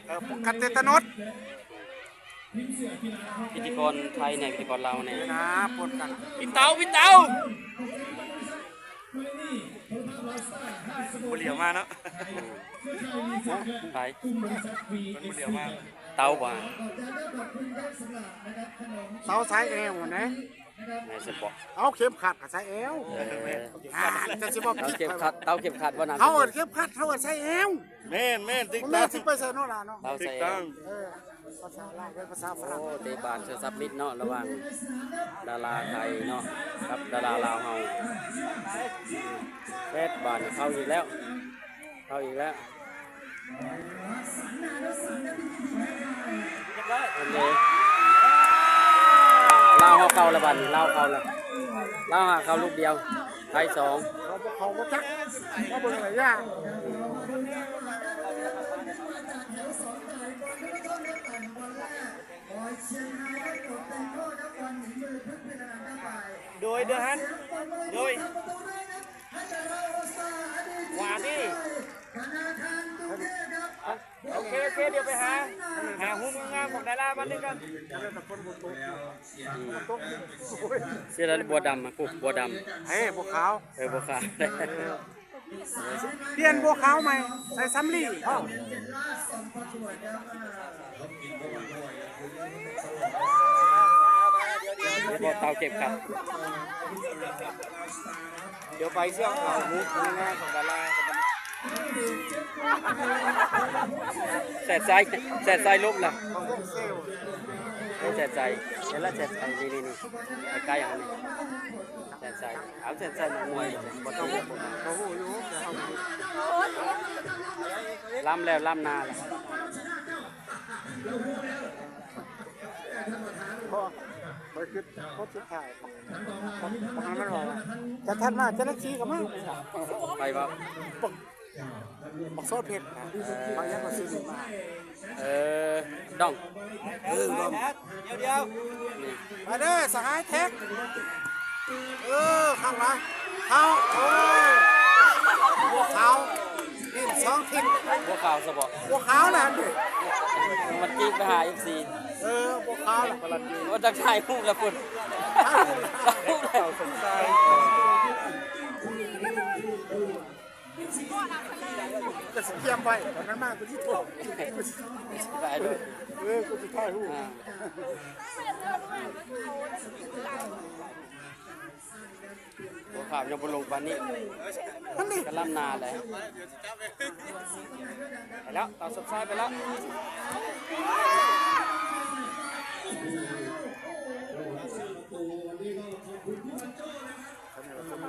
ເອີ ປ້ອງກັນເຕຕານົດ. ພິທີກອນໄທແດ່ ພິທີກອນລາວແດ່ ນະ ປ້ອງກັນ. ພິນເຕົາ ພິນເຕົາ ບໍ່ຫຼຽວມາເນາະ ໄປ ບໍ່ຫຼຽວມາ. ເຕົາບໍ່? ເຕົາສາຍແອວນະ ແມ່ນຊິບໍ? ເອົາ ເຂັມຂັດກໍສາຍແອວ. ເອີ ອ່າ ຈະຊິບອກ ເອົາ ຜິດ ເຂັມຂັດ ເຕົາເຂັມຂັດບໍ່ນະ? ເຂົາເອີ້ນເຂັມຂັດ ເຮົາເອີ້ນສາຍແອວ. ແມ່ນໆ ຖືກຕ້ອງ. ຊິໄປໃສ່ເນາະລະເນາະ ເອົາໃສ່ ຖືກຕ້ອງ. ເອີ ພາສາລາວ ເປັນພາສາຝຣັ່ງ. ໂອ້ ເຕະບານເຊີງສັບມິດເນາະ ລະຫວ່າງດາລາໄທເນາະ ກັບດາລາລາວເຮົາ. ແປດບາດ ເຂົ້າອີກແລ້ວ ເຂົ້າອີກແລ້ວ. ລາວເຮົາເຂົ້າແລ້ວ ບາດນີ້ລາວເຂົ້າແລ້ວ ລາວຫາເຂົ້າລູກດຽວ. ໄທສອງ ເຂົາບໍ່ ເຂົາບໍ່ຈັກ ມາເບິ່ງຫຼາຍຢ່າງ. ໂດຍ ເດີຫັ້ນ ໂດຍ ຂວານີ້ ໂອເຄ ໂອເຄ ດຽວໄປຫາ ຫາຮູບງາມໆຂອງດາລາບາດໜຶ່ງກ່ອນ. ເສຍແລ້ວ ບົວດຳ ພຸ້ນ ບົວດຳ. ເອີ ບົວຂາວ ເອີ ບົວຂາວ. ປ່ຽນບົວຂາວໃໝ່ ໃສ່ສຳລີພ້ອມ. ບໍ່ ເຕົາເຂັມຂັດ. ດຽວໄປເຊື່ອງເອົາໝູກແນ່ຂອງດາລາ. ແສນໄຊ ແສນໄຊລົບລະ ຂອງວົງເຊວ. ເອີ ແສນໄຊ ເຫັນລະ ແສນໄຊ ນີ້ໆໆ ໃກ້ໆ ອັນນີ້ ແສນໄຊ. ເອົາ ແສນໄຊ ນັກມວຍ ບໍ່ຕ້ອງ ເຂົາຮູ້ຢູ່ ແຕ່ເຮົາ ລ້ຳແລ້ວ ລ້ຳໜ້າແລ້ວ. ພໍ ຂ້ອຍຄິດ ຄົນສຸດທ້າຍ ມັນບອກວ່າ ຈະທັນມາ ຈະລັດຊີກໍມາ. ໃຜເວົ້າ? ບັກ ບັກຊອດເຜັດນະ ເອີ ບັກຫຍັງກໍຊື້ມາ. ເອີ ດອງ ເອີ ດອງ. ດຽວໆ ນີ້ ມາເດີສະຫາຍແທັກ. ເອີ ຂ້າງຫຼັງ ເຂົາ ໂອ້ຍ ບົວຂາວ ນີ້ສອງທິດ ບົວຂາວສະເບາະ ບົວຂາວນະ ມັນຈີກໄປຫາເອັຟຊີ. ເອີ ບົວຂາວນະ ໂອ້ ຈັກຖ່າຍຮູບລະພຸ້ນ ຖ່າຍຮູບ ຖ່າຍຮູບແລ້ວ. ກະຊິກຽມໄວ້ ຕອນນັ້ນມາ ກູຊິໂທ ໄດ້ເດີ ເອີ ກູຊິຖ່າຍຮູບ. ອ່າ ໂອ້ ຂ້າວຍັງບໍ່ລົງປານນີ້ ກະລ້ຳໜ້າແຫຼະ. ໄປແລ້ວ ເຕົາສົມຊາຍໄປແລ້ວ.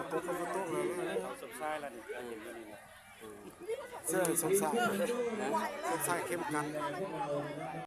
ເຕົາສົມຊາຍລະນີ້ ເອີ ຢູ່ນີ້ແຫຼະ. ເສື້ອສົມຊາຍ ສົມຊາຍເຂັມຂັດ.